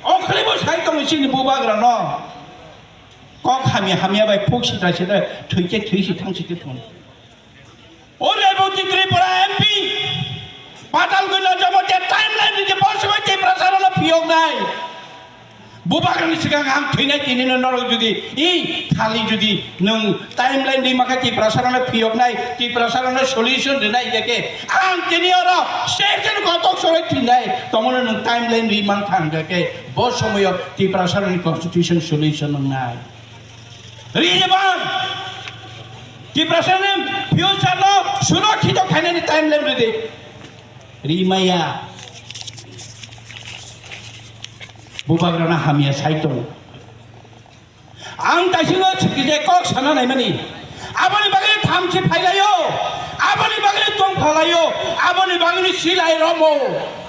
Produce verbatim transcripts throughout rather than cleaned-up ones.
Okhalibo sai tongo chini bubagrano. Kok hamya hamya bai phuk sitra sitra thwikhe thwisi thangsi thung. O Reboti Tripura M P, Patalguna Jamatia timeline ridi boswai Tiprasarano phiyoknai. Bubagrani swkang ang thwinai tinino norok jodi, i khali jodi nwng timeline ri mankha Tiprasarano phiyoknai, Tiprasarano solution rinai hingkhe ang tini oro station kotok sorai thwinai, tomono nwng timeline ri mankha hingkhe bo somoyo Tiprasarani constitution solution wngnai. Rijebang Tiprasarani future no surakhito khainani timeline ridi. Rimaya. Bubagrana hamya sai tongo. Ang taisingo je kok sana naimani. Aboni bagwi thamchi phailaio. Aboni bagwi tong phalaio. Aboni bagwi silai romo.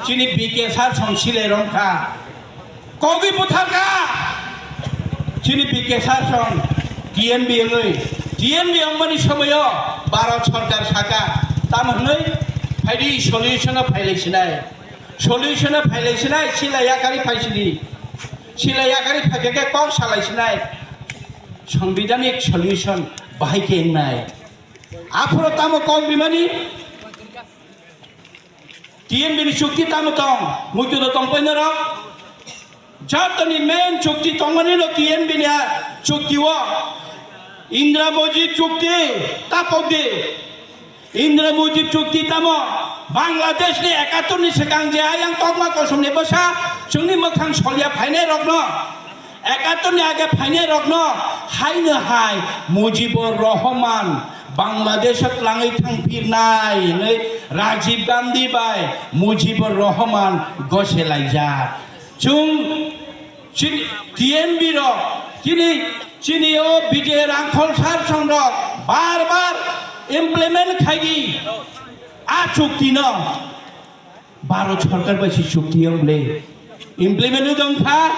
Chini B K sar song silai romkha. Kogwi butharkha. Chini B K sar song T N B wngwi. T N B wngmani somoyo Bharat Sarkar saka. Tamo hwnwi phaidi solution-o phailai sinai. Solution-o phailai sinai, sila yakari phaisidi. Sila yakari phaikhe khe kok salai sinai. Sangbidhanik solution bahai khe wngnai. Aphuru tamo kok rimani? T N B ni chukti tamo tong? Muitu do tong pai norok? Jotoni main chukti tongmani no T N B ni a chukti o. Indra Modi chukti tapok di. Indra Modi chukti tamo Bangladesh ni ekattor ni swkang je ayang tokma kosom ni bwsa chwngni mwkhang solya phainai rokno, ekattor ni age phainai rokno haino hai Mujibur Rahman Bangladesh o twlangwi thangphirnai hwnwi Rajiv Gandhi bai Mujibur Rahman gose laijak. Chwng chini T N B rok, chini, chini o B J Rangkhol sar song rok bar bar implement khaidi a chukti no. Bharat Sarkar bai se chukti wng le implement wng tong kha.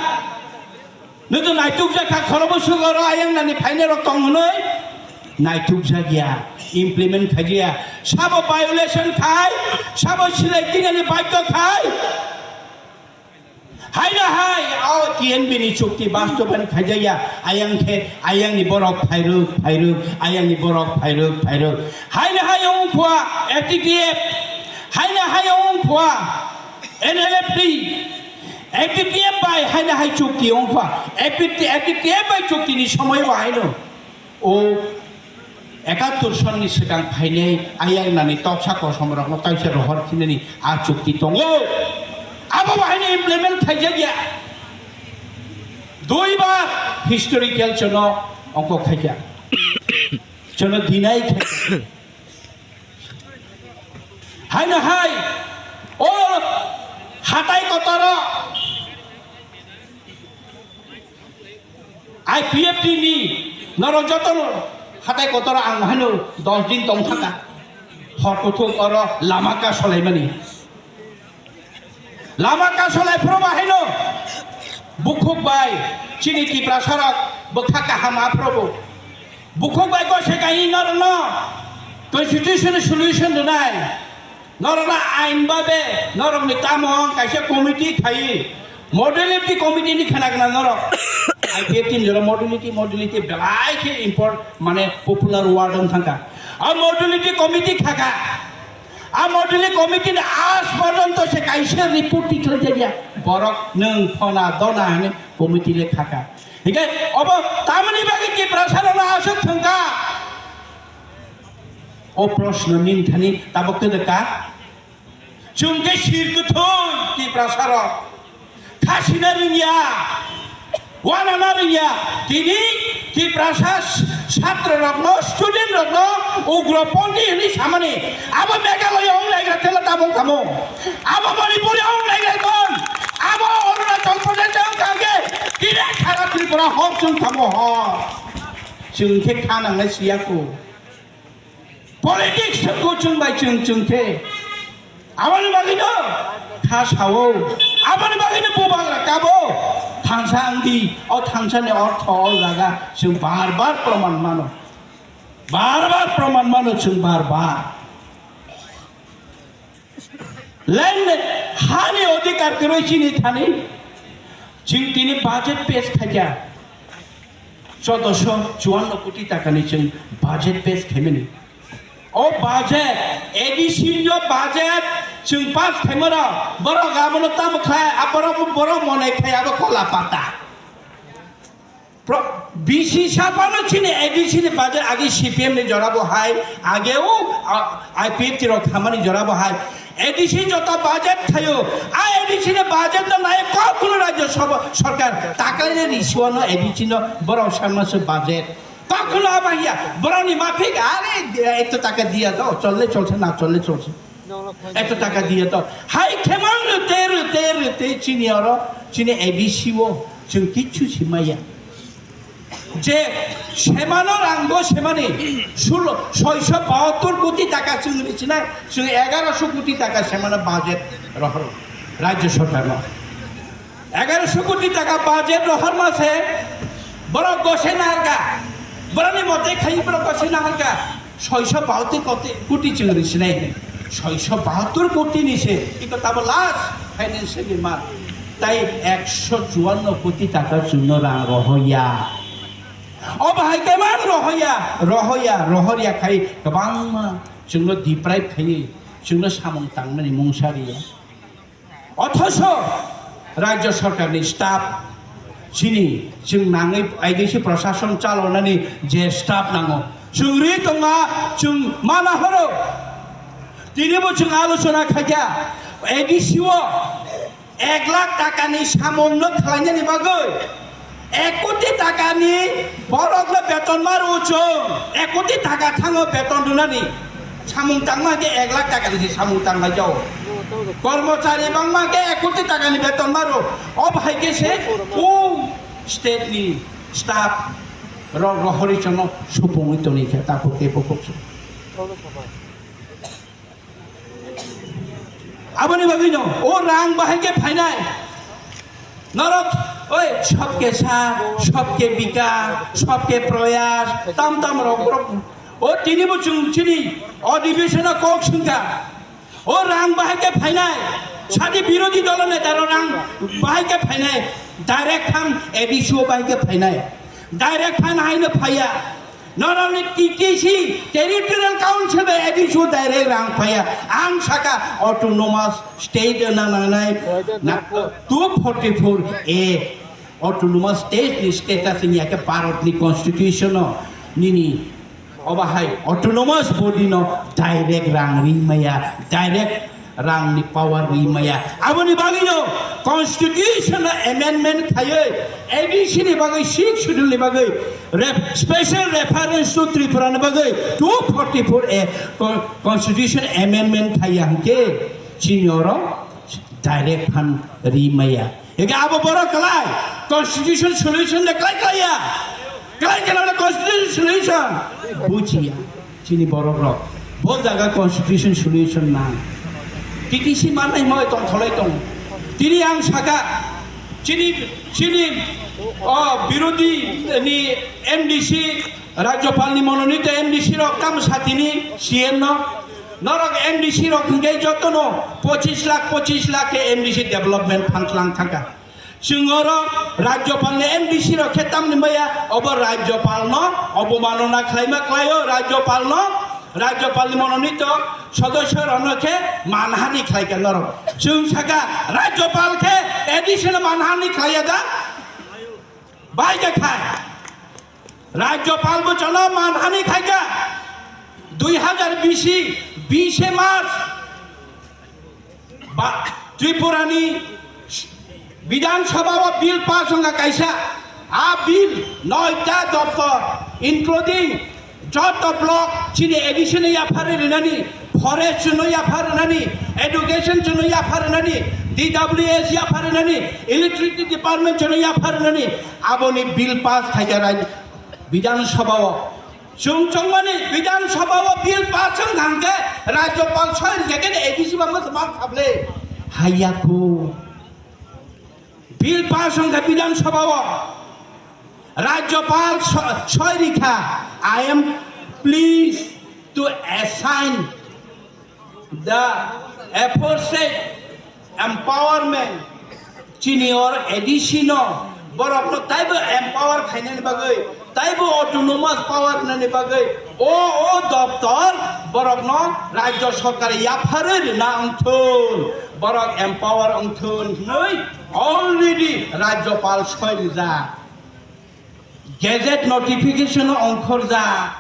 Nung to naituk jak kha khorobo sugoro ayang nani phainai rok tong hwnwi naituk jak ya, implement khaidi ya. Sabo violation khai, sabo silai tinani baidhyo khai. Haino hai, o T N B ni chukti bastobayan khaijakya, ayang khe, ayang ni borok phairuk, phairuk, ayang ni borok phairuk, phairuk. Haino hai wngkha A T T F, haino hai wngkha N L F T, A T T F bai haino hai chukti wngkha, A T T F bai chukti ni somoi bo haino. O ekattor sonni swkang phainai ayang nani toksa kosom rokno kaisa rohor khinani a chukti tongo. Abo bahai no implement khaijak ya. Dui bar historical chono ongkok khaikha. Chono deny khaikha. Haino hai o hatai kotoro I P F T ni norok joto hatai kotoro ang haino dos din tong thaka. Hor kuthuk oro lama ka solaimani. Lama ka solai phuru bahaino bukhuk bai chini Tiprasa rok bwkha kaham aphuru bo. Bukhuk bai ko se kahi norokno constitution solution rwnai. Norokno ain babe norokni tamo kaisa committee khai modality committee ni khana khana norok. I P F T ni jora modality modality belai khe import mane popular word wng thangkha. A modality committee khaka. A modality committee ni aaj porjonto se kaisa report tikhlai jakya. Borok nwng phona dona hwnwi committee le khaka. Hingke obo tamoni bagwi Tiprasa rokno aswk thwngkha? O proshno nini thani tabuk kwdwkha. Chwng khe sir kwthwi Tiprasa rok. Khasina rwngya, wanana rwngya. Tini Tiprasa s-, satro rokno, student rokno ugroponthi hwnwi samani. Abo Meghalaya wng laigra thela tabuk tamo. Abo Manipuri wng laigra ton. Abo Arunachal Pradesh wng kha khe tini sara Tripura hok chwng tamo hok. Chwng khe kha nangnai siya kho. Politics se kuchung bai chwng chwng khe. Aboni bagwi no kha sao. Aboni bagwi no bubagra kabo. Thangsa wngdi. O thangsa ni ortho o jaga chwng bar bar proman mano. Bar bar proman mano chwng bar bar. Land hani odhikar kwrwi chini thani. Chwng tini budget pass khaikha, chaudoso chuanno koti takani chwng budget pass khaimani. O budget, A D C no budget chwng pass khaimano, borok abono tamo khlai, aborok borok mone khai abo kola pata. Pro-, B C saphano chini A D C ni budget age C P M ni jora bo hai, age o, a, I P F T rok thamani jora bo hai. A D C joto budget khayo, a A D C ni budget no nai kokhuno Rajya Sabha sorkar taklai ni risuano A D C no borok sanma se budget. Kokhuno aba hiya, borok ni mafik are ekto taka diya to, cholle cholse na cholle cholse. Eto taka diye to. Hai khemang rwte, rwte, rwte chini oro, chini A D C o chwng kichu simaya. Je semano rangbo semani sulo, soiso bahattor koti taka chwng richinai, chwng egaroso koti taka semano budget rohor Rajya Sorkar no. Egaroso koti taka budget rohor mase borok gose naharka. Borokni mote khai borok gose naharka. Soiso bahattor koti, koti chwng risinai. Soiso bahattor koti ni se. Iko tabo last financial ni mal. Tai ekso chuanno koti taka chwngno rang rohoya. O bahai kemang rohoya, rohoya, rohorya khai kwbangma chwngno deprive khai, chwngno samung tangmani mungsa riya. Othoso Rajya Sorkarni staff chini chwng nangwi A D C prosason chalonani je staff nango, chwng ri tongma chwng mana horo. Tini bo chwng alochona khaikha A D C o ek lakh takani samungno khlainani bagwi. Ek koti takani borokno beton maro chwng, ek koti taka thango beton rwnani. Samung tangma khe ek lakh takani se samung tanglaijao. Kormochari bangma khe ek koti takani beton maro. O bahai khe se o state ni staff rok rohorwi chwngno supungwi toni khe takhuk tei bukhuk se. Aboni bagwino o rang bahai khe phainai. Norok, oi, sabke saath, sabke bikas, sabke prayas, tam tam rok, rok. O tini bo chwng chini o division o kok swngkha. O rang bahai khe phainai. Sadi birodhi dolo neta ro rang bahai khe phainai. Direct phan A D C o bahai khe phainai. Direct phan haino phaiya. Norokni T T C, Territorial Council bai A D C o direct rang phaiya. Ang saka autonomous state na nangnai na two forty-four A autonomous state ni status ni ake Bharat ni constitution o nini oba hai autonomous body no direct rang ri maya, direct rang ni power ri maya. Aboni bagwi no constitution amendment khaiwi A D C ni bagwi, sixth schedule ni bagwi ref-, special reference to Tripura ni bagwi two forty-four A con-, constitution amendment khaiya hwnkhe chini oro direct phan ri maya. Eke abo borok kwlai constitution solution de kwlai kwlaiya. Kwlai kwlai constitution solution bujiya. Chini borok rok bo jaga constitution solution nang. T T C manai moi tong kholai tong. Tini ang saka chini, chini o birodhi ni M D C, Rajyapal ni mononito M D C rok tamo satini C M no. Norok M D C rok hingke jotono pochis lakh, pochis lakh ke M D C development fund lang thangka. Chwng oro Rajyapal ni M D C rok khe tamni maya, obo Rajyapal no obomanona khlaima khlaio, Rajyapal no, Rajyapal ni mononito sodosyo rok no khe manhani khlaika norok. Chwng saka Rajyapal khe A D C no manhani khlaiya da? Bai khe khai. Rajyapal bo chwngno manhani khaikha. Dui hazar bisi, bise March ba, Tripura ni Bidhan Sabha o bill pass wngkha kaisa. A bill noita doptor, including joto block chini A D C no yaphar rinani, forest chwngno yaphar rinani, education chwngno yaphar rinani, D W S yaphar rinani, electricity department chwngno yaphar rinani, aboni bill pass khaikha raj-, Bidhan Sabha o. Chwng chongmani Bidhan Sabha o bill pass wng thangkhe Rajyapal soi rikha khe A D C ba mwswma kable. Haiya khu. Bill pass wngkha Bidhan Sabha o. Rajyapal so-, soi rikha, "I am pleased to assign the aforesaid empowerment Senior A D C no borokno taibo empower khainani bagwi, taibo autonomous power wngnani bagwi o, o doptor borokno Rajya Sorkar yapharwi rwna wngthun, borok empower wngthun hwnwi already Rajyapal soi rijak. Gazette notification o ongkhorjak.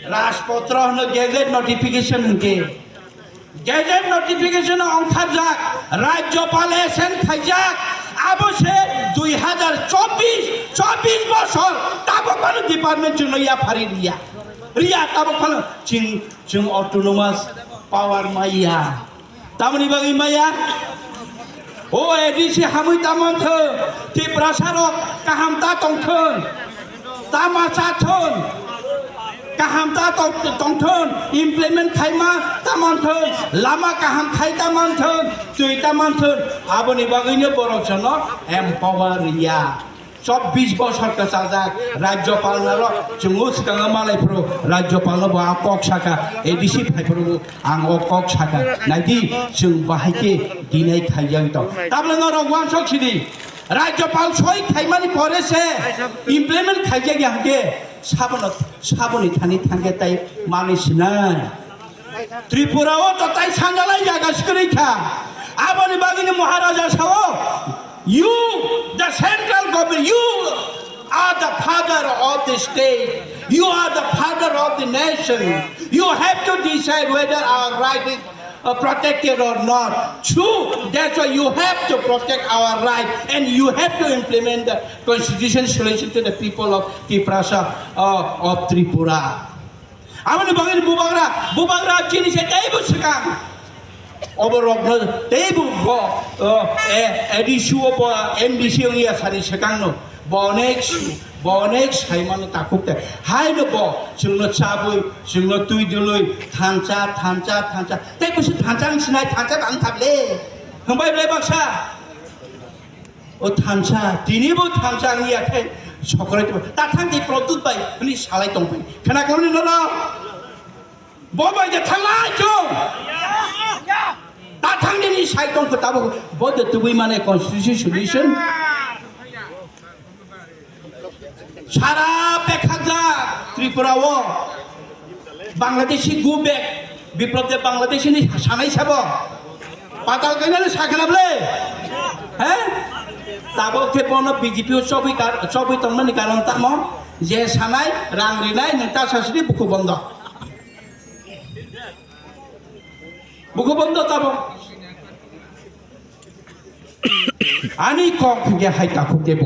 Rajpotro hwno gazette notification hwnkhe. Gazette notification o ongkharjak. Rajyapal assent khaijak. Abo se dui hazar chobbish, chobbish bosor tabok phano department chwngno yaphari riya. Riya tabok phano chwng, chwng autonomous power maya. Tamoni bagwi maya? O A D C hamwi ta manthwng, Tiprasa rok kaham ta tongthwng, ta ma chathwng, kaham ta tong-, tongthwng, implement khaima ta manthwng, lama kaham khai ta manthwng, twi ta manthwng, aboni bagwino borok jono empower ya. Chobbish bosor kwchajak Rajyapal naro chwngno swkango malai phuru Rajyapal no bo a kok saka, A D C phai phuru ang o kok saka. Naidi chwng bahai khe dinai khaijak tong. Tabla norok wansok sidi Rajyapal soi khaimani pore se implement khaijak ya hwnkhe sabono, saboni thani thangkhe tai manwi sinai. Tripura o to tai sanjalai jaga swrwi kha. Aboni bagwino Maharaja sao, you, the central government, you are the father of the state. You are the father of the nation. You have to decide whether our right is uh, protected or not. True, that's why you have to protect our right and you have to implement the constitution solution to the people of Tiprasa, uh, of Tripura. Aboni bagwi bubagra, bubagra chini se teibo swkang. Obo rokno teibo bo, o, e, A D C o bo, M D C wngya sani swkangno. Bo onek su, bo onek saimano takhuk te. Haino bo, chwngno chabwi, chwngno twi dwlwi, thansa, thansa, thansa. Tei kusu thansa wng sinai, thansa bang thable. Hwnbai ble baksa. O thansa, tini bo thansa wngya khe sokrai tongma. Ta thang di Pradyut bai, hwnwi salai tongpai. Khna khe hwnwi nono? Bo bai de thanglai chwng. Ta thang di ni sai tong khe tabuk bo de tubui mane constitution solution. Sara pekhakjak Tripura o. Bangladeshi go back, Biplab Deb Bangladeshi ni sanai sabo. Patal kainani sakhala ble. He? Tabok khe bono B J P o chobwi kar-, chobwi tongmani karon tamo je sanai rang rinai nwng ta sasidi buku bondo. Buku bondo tabok. Ani kok hingke hai takhuk ke buku.